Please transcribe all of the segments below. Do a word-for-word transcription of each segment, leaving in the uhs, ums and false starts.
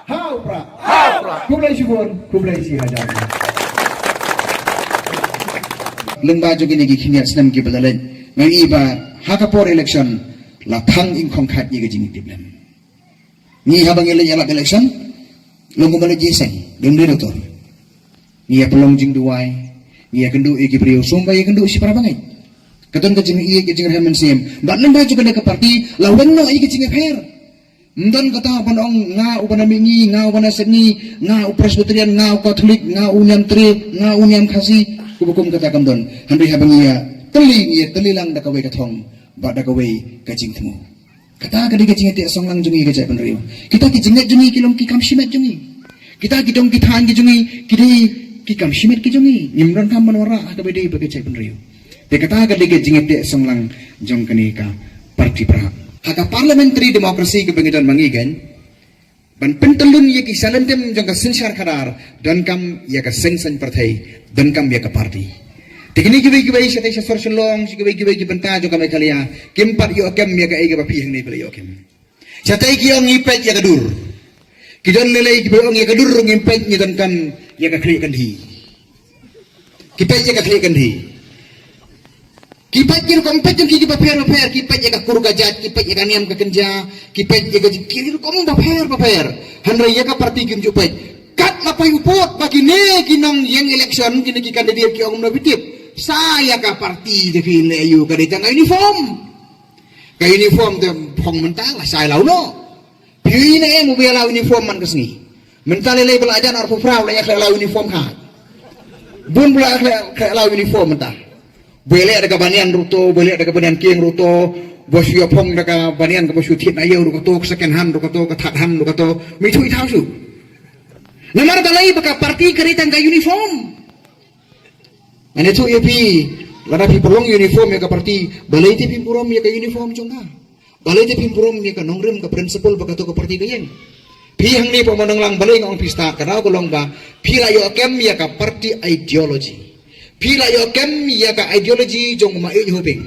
Ha u Prah. Khublei shibun, khublei shihajar. Lyngba jong kine ki khyndiat snem kiba la leit, nga ïohi ba ha ka por election la thang ingkhong khat ïa ka jingïatiplem. Ngi haba ngi leit ïalap election, long kumba leit jingïaseng, dang dei doctor. Ngi ïa pynlong jingduwai, ngi ïa kynduh ïa ki briew, sngewbha ïa kynduh shipara bangeit. Ka don ka jingïeit, ka jingrhem mynsiem. Bad lyngba jong kane ka party la weng noh ïa ka jingïapher. Ym don kata ban ong nga u ba na mihngi, nga u ba na sepngi, nga u Presbyterian, nga u Katholik, nga u niam Tre, nga u niam Khasi, kumba kum kata kam don. Hynrei haba ngi ïa tylli, ngi ïa tylli lang da kawei ka thong bad da kawei ka jingthmu. Kata ka dei ka jingïateh song lang jong ngi ka jaitbynriew. Kita ki jingngeit jong ngi ki long ki kam shimet jong ngi. Kita ki dong ki thaiñ ki jong ngi ki dei ki kam shimet ki jong ngi. Ngim donkam ban wanrah ha kaba dei bad ka jaitbynriew. Te kata ka dei ka jingïateh song lang jong kane ka party Prah. Ha ka parliamentary democracy kaba ngi don ma ngi, kan, ban pyntyllun ïa ki shalynter jong ka synshar khadar, donkam ïa ka seng saiñ pyrthei, donkam ïa ka party. Te kine kiwei kiwei shatei sha sor Shillong, sha kiwei kiwei ki bynta jong ka Meghalaya, kim pat ïoh kem ïa kaei kaba phi hangne phi la ïoh kem. Shatei ki ong ngi peit ïa ka dur. Ki don lei lei kiba ong ïa ka dur ruh ngim peit, ngi donkam ïa ka khlieh kandhi. Ki peit ïa ka khlieh kandhi. Ki peit ki rukom peit jong ki kiba pher bapher, ki peit ïa ka kur ka jait, ki peit ïa ka niam ka kynja, ki peit ïa ka jing ki rukom bapher bapher. Hynrei ïa ka party kim ju peit. Kat la poi u pud ba kine ki nongïeng election, kine ki candidate ki ong, mano phi tip? Sa ïa ka party jong phi, leh aïu, ka dei tang ka uniform. Ka uniform te phong mynta la shai la u noh. Phi ïohi ne em uba ïa la uniform man ka sngi? Mynta lei lei ba la jan arphew phra la ïa khleh la uniform kha. Bun ba la ïa khleh, khleh la uniform mynta. Ba leh da ka banian ruh to, ba leh da ka banian kieng ruh to, ba shu ïa phong da ka banian kaba shu thied na ïew ruh kato, ka second hand ruh kato, ka third hand ruh kato. Mih thuh i thaw shu. Namar balei? Ba ka party ka dei tang ka uniform. Ngan ïathuh ïa phi, lada phi pynlong uniform ïa ka party, balei te phim burom ïa ka uniform jong ka? Balei te phim burom ïa ka nongrim, ka principle ba kato ka party ka ïeng? Phi hangne, Bah Mawdonglang, balei nga ong phi stad, ka daw ka long ba phi la ïoh kem ïa ka party ideology. Phi la ïoh kem ïa ka ideology jong u Maieit Hoping.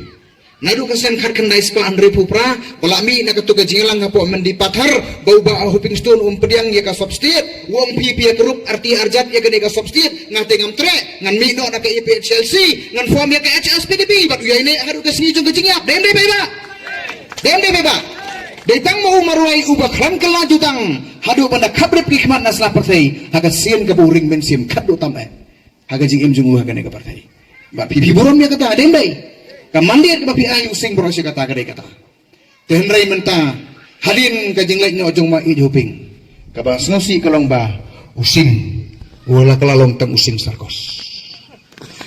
Naduh ka snem khatkhyndai spah hynriewphew phra, ba la mih na kato ka jingïalang hapoh Mendipathar, ba u Bah Hoping Stone um pdiang ïa ka sub state, u ong phi phi ïa ka rup arti arjat ïa kane ka sub state, nga te ngam treh, ngan mih noh na ka A P H L C, ngan form ïa ka H S P D P, bad u ïaineh haduh ka sngi jong ka jingïap, dei ym dei, Bah? Dei ym dei, Bah? Dei tang ma u marwei uba khlem kylla jutang, haduh ban da khapbrip ki khmat na sla pyrthei, ha ka sien kaba u ring mynsiem khatduh tam eh. Ha ka jingim jong u ha kane ka pyrthei. Ba phi phi burom ïa kata, dei ym dei? Ka mandate kaba phi ai u Sing baroh shi katta ka dei kata. Te hynrei mynta, hadien ka jingleit noh jong u Maieit Hoping, kaba sngewsih ka long ba u Sing u la kylla long tang u Sing Sarkos.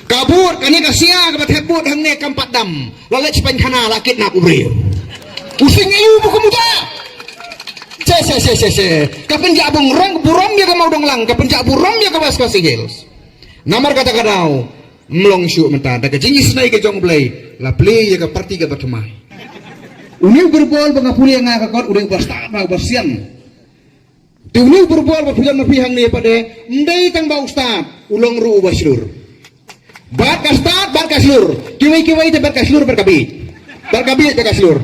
Ka vote, kane ka sia kaba thep vote hangne kam pat dam. La leit shipaiñ khana, la kidnap u briew. U Sing aïu ba kum uta? Che, che, che, che, che. Ka pynjah burom, burom ïa ka Mawdonglang, ka pynjah burom ïa ka West Khasi Hills. Namar kata ka daw, ym long shuh mynta, da ka jingisynei ka jong U Blei, la plie ïa ka party kaba thymmai. Une u Birbol ba nga pule nga ka kot, u dei uba stad, uba sian. Te une u Birbol ba phi don ma phi hangne pat de, ym dei tang ba u stad, u long ruh uba shlur. Bad ka stad, bad ka shlur. Kiwei kiwei te bad ka shlur, bad ka bieit. Bad ka bieit, bad ka shlur.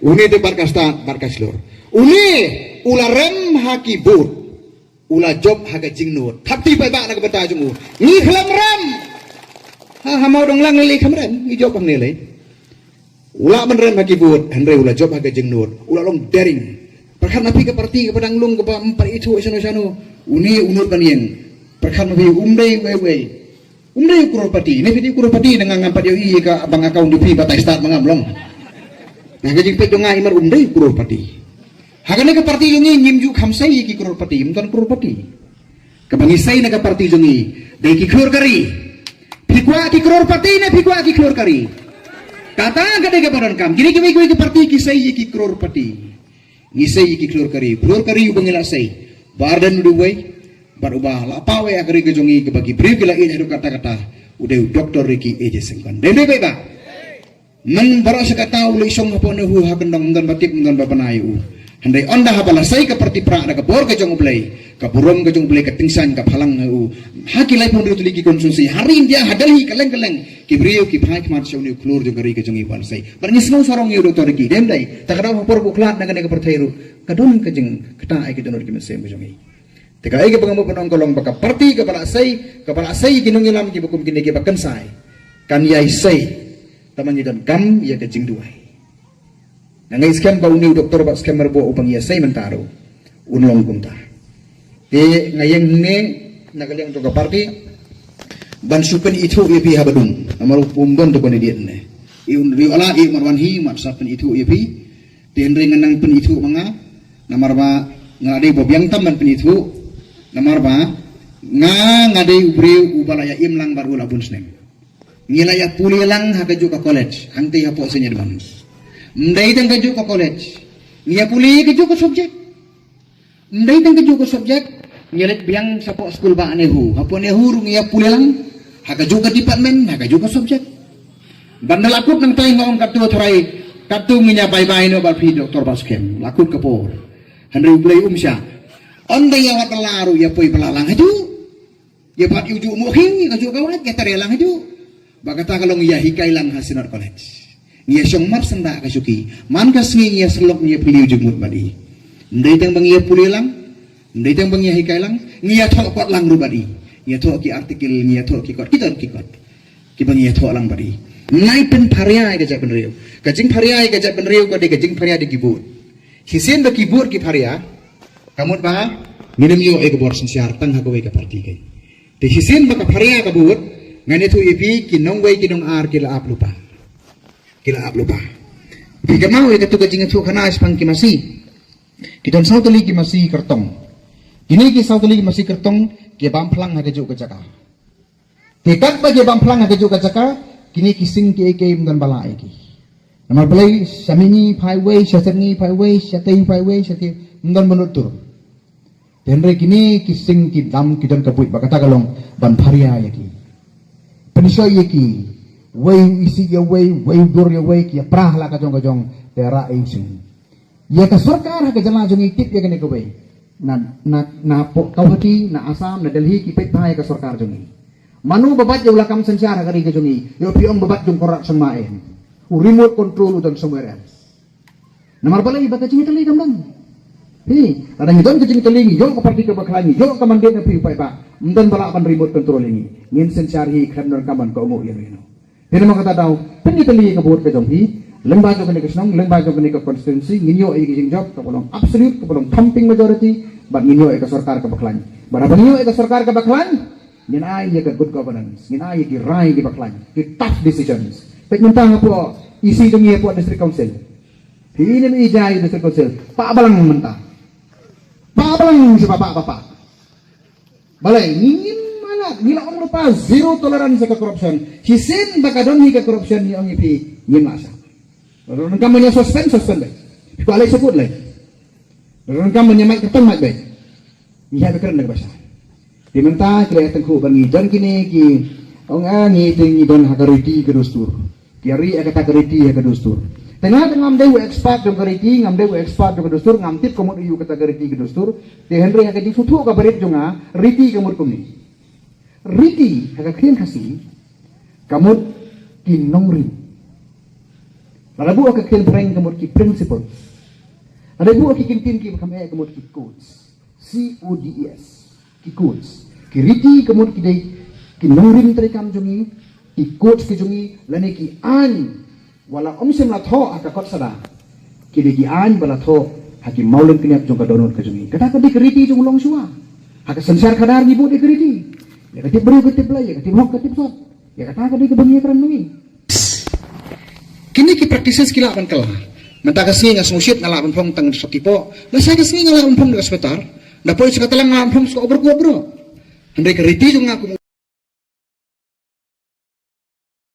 Une te bad ka stad, bad ka shlur. Une u la rem ha ki vote. U la jop ha ka jingnud. Thap ti paidbah na ka bynta jong u. Ngi khlem rem. Ha, ha Mawdonglang lei lei khlem rem. Ngi jop hangne lei. U la ban rem ha ki vote, hynrei u la jop ha ka jingnud. U la long daring. Pyrkhat ma phi ka party kaba dang lung kaba ym pat ithuh shano shano. Une u nud ban ïeng. Pyrkhat ma phi, um dei uwei uwei. Um dei u crorepati, ne phi dei u crorepati, ne nga ngam pat ïohi ïa ka bank account jong phi, batai stad ma ngam long. Na ka jingpeit jong nga, i mar um dei u crorepati. Ha kane ka party jong ngi ngim ju kham sei ïa ki crorepati, ym don crorepati. Kaba ngi sei na ka party jong ngi dei ki khlur kari. Phi kwah ki crorepati ne phi kwah ki khlur kari? Kata ka dei kaba donkam. Kine kiwei kiwei ki party ki sei ïa ki crorepati. Ngi sei ïa ki khlur kari, khlur kari uba ngi la sei. Bah Ardent u dei uwei, bad uba la paw ïa ka ri ka jong ngi kaba ki briew ki la ïeit haduh katta katta, u dei u Doctor Ricky A J Syngkon. Dei, dei, dei, bah. Myn baroh shi katta u leit shong hapoh NEHU ha kyndong, ym don ba tip, ym don ba bna ïa u. Hynrei ynda haba la sei ka party Prah da ka bor ka jong U Blei, ka burom ka jong U Blei ka tyngshaiñ ka phalang ha u. Ha ki laiphew hynriew tylli ki constituency ha ri India, ha Delhi, kylleng kylleng, ki briew ki phai khmat sha une u khlur jong ka ri ka jong ngi ban sei. Bad ngi sngew sarong ïa u Doctor Ricky, dei ym dei? Ta ka daw ha por ba u khlad na kane ka pyrthei ruh, ka don ka jingkata ai ka dohnud ki mynsiem ka jong i. Te ka ai ka ba nga mut ban ong ka long ba ka parti kaba la sei, kaba la sei ki nongïalam kiba kum kine kiba kynsai, kan ïai sei tang ban ïa donkam ïa ka jingduwai. Nga ngeit skhem ba une u doktor Bah Skhem Myrboh uba ngi ïa sei mynta ruh un long kumta. Te nga ïeng hangne na ka liang jong ka parti ban shu pynithuh ïa phi haba dum. Namar um don te ban ïa dien ne. I un riewala i umar wan hi mat sa pynithuh ïa phi. Te hynrei nga nang pynithuh ma nga. Namar ba nga dei ba biang tam ban pynithuh. Namar ba nga, nga dei u briew uba la ïa im lang bad u la bun snem. Ngi la ïa pule lang ha kajuh ka college, hangtei hapoh senior advance. Ym dei tang kajuh ka college, ngi ïa pule kajuh ka subject. Ym dei tang kajuh ka subject, ngi leit biang shapoh skul Bah Nehu. Hapoh Nehu ruh ngi ïa pule lang ha kajuh ka department, ha kajuh ka subject. Ban da la kut nangtai nga ong katto tharai, katto ngin ïa bye bye noh bad phi Doktor Bah Skhem. La kut ka por. Hynrei U Blei um shah. Ynda ïa wad bylla ruh ïa poi bylla lang hajuh. Ïa bat ïa u juh Mohkhiew, ïa kajuh ka wad, ïa tare lang hajuh. Ba kata ka long ïa hikai lang ha Synod College. Ngi ïa shong mar syndah ka shuki. Man ka sngi ngi ïa syllok ngi ïa phylliew jingmut bad i. Ym dei tang ba ngi ïa pule lang, ym dei tang ba ngi ïa hikai lang, ngi ïa thoh kot lang ruh bad i. Ngi ïa thoh ki article, ngi ïa thoh ki kot, ki don ki kot kiba ngi ïa thoh lang bad i. Nai pynpharia ïa ka jaitbynriew. Ka jingpharia ïa ka jaitbynriew ka dei ka jingpharia da ki vote. Shisien ba ki vote ki pharia, ka mut ba ngin ym ïoh ïa ka bor synshar tang ha kawei ka parti kein. Te shisien ba ka pharia ka vote, ngan ïathuh ïa phi, ki nongwei ki nongar ki la ap lypa. Ki la ap lypa. Phi kynmaw ïa katu ka jingïathuh khana shaphang ki masi. Ki don saw tylli ki masi kyrtong. Kine ki saw tylli ki masi kyrtong ki bam phlang ha kajuh ka jaka. Te katba ki bam phlang ha kajuh ka jaka, kine ki sing kiei kiei ym don ba lah ïa ki. Namar balei, sha mihngi phai wei, sha sepngi phai wei, sha tei phai wei, sha tei, ym don ba nud tur. Te hynrei kine ki sing ki dam ki don ka buit ba kata ka long ban pharia ïa ki. Pynshoi ïa ki. Wei u isih ïa wei, wei u dur ïa wei, ki ïa pra ha la ka jong ka jong, te rah ïa u sing. Ïa ka sorkar ha ka jylla jong ngi tip ïa kane kawei. Na, na, na Guwahati, na Assam, na Delhi ki peit bha ïa ka sorkar jong ngi. Mano ba bat ïa u lakam synshar ha ka ri ka jong ngi. Ïoh phi ong ba bat jong Conrad Sangma em. U remote control u don somewhere else. Namar balei ba ka jingïatylli kam don. Hi, lada ngi don ka jingïatylli ngi ïoh ka parti kaba khlaiñ ngi ïoh ka mandate na phi u paidbah. Ym don ba lah ban remote control ïa ngi. Ngin synshar hi khlem don kam ban kohnguh ïa ngi noh. Te namar kata daw, pynïatylli ïa ka vote ka jong phi, lyngba jong kane ka shnong, lyngba jong kane ka constituency, ngin ïoh ïa ka jingjop kaba long absolute, kaba long thumping majority, bad ngin ïoh ïa ka sorkar kaba khlaiñ. Bad haba ngin ïoh ïa ka sorkar kaba khlaiñ, ngin ai ïa ka good governance, ngin ai ïa ki rai kiba khlaiñ, ki tough decisions. Peit mynta hapoh E C jong ngi hapoh District Council. Phi i ne em i jai District Council, pah balang mynta. Pah balang sha ba pah ba pah. Balei, ngi ngim manat, ngi la ong lypa zero tolerance ïa ka corruption. Shisien ba ka don hi ka corruption ngi ong ïa phi, ngim lah shah. Lada donkam ban ïa suspend, suspend beit. Phi kwah leit sha court leit. Lada donkam ban ïa mait kyrteng mait beit. Ngi hap ban kren da kaba shai. Te mynta ki la ïa tyngkhuh ba ngi don kine ki ong, ah, ngi te ngi don ha ka riti ka dustur. Ki ïa ri ïa kata ka riti ïa ka dustur. Te nga te ngam dei u expert jong ka riti, ngam dei u expert jong ka dustur, ngam tip ka mut aïu kata ka riti ka dustur. Te hynrei ha ka jingsngewthuh kaba rit jong nga, riti ka mut kumne. Riti ha ka ktien Khasi ka mut ki nongrim. Lada buh ha ka ktien phareng ka mut ki principles. Lada buh ha ki ktien kiba kham eh ka mut ki codes. C O D E S. Ki codes. Ki riti ka mut ki dei ki nongrim treikam jong ngi, ki codes ki jong ngi, lane ki aiñ, wat la ym shym la thoh ha ka kot sada. Ki dei ki aiñ ba la thoh ha ki mawlynnep jong ka dohnud ka jong ngi. Kata ka dei ka riti jong u longshuwa. Ha ka synshar khadar ngi bud ïa ka riti. Ïa ka tip briew ka tip Blei, ïa ka tip hok ka tip sot. Ïa kata ka dei kaba ngi ïakren ngi. Kine ki practices ki lah ban kylla. Mynta ka sngi nga sngewsih nga lah ban phong tang sha ki poh. Lashai ka sngi nga lah ban phong da ka sweater. Da poi sha ka tlang nga lah ban phong sha ka overcoat bro. Hynrei ka riti jong nga kum